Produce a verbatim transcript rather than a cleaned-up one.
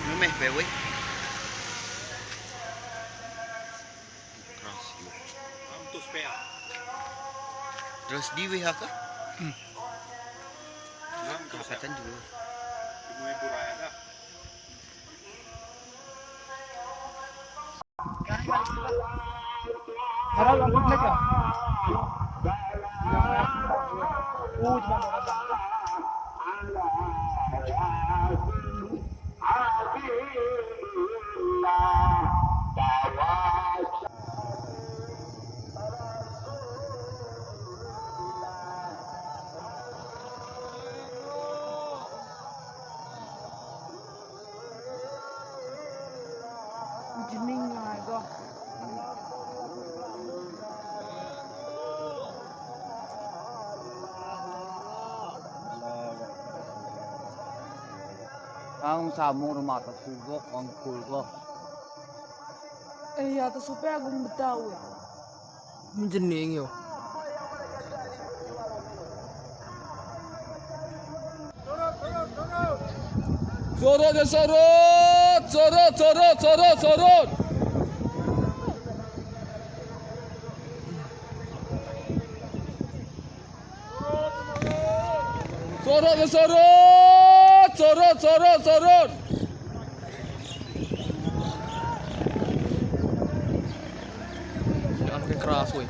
Leumeh bèe wéh. Terus di wéh ka? Hmm. Kapatan dulu. Jeuning ngai goh. Ang samong rumoh teuh sibok, ang kul goh. Eh, ya, teusupée Agong Beutawé. Meujeuneng yo. Surut, surut, surut, surut, surut, surut. Surut, surut, surut, surut, surut. Jangan pakai keras, woi.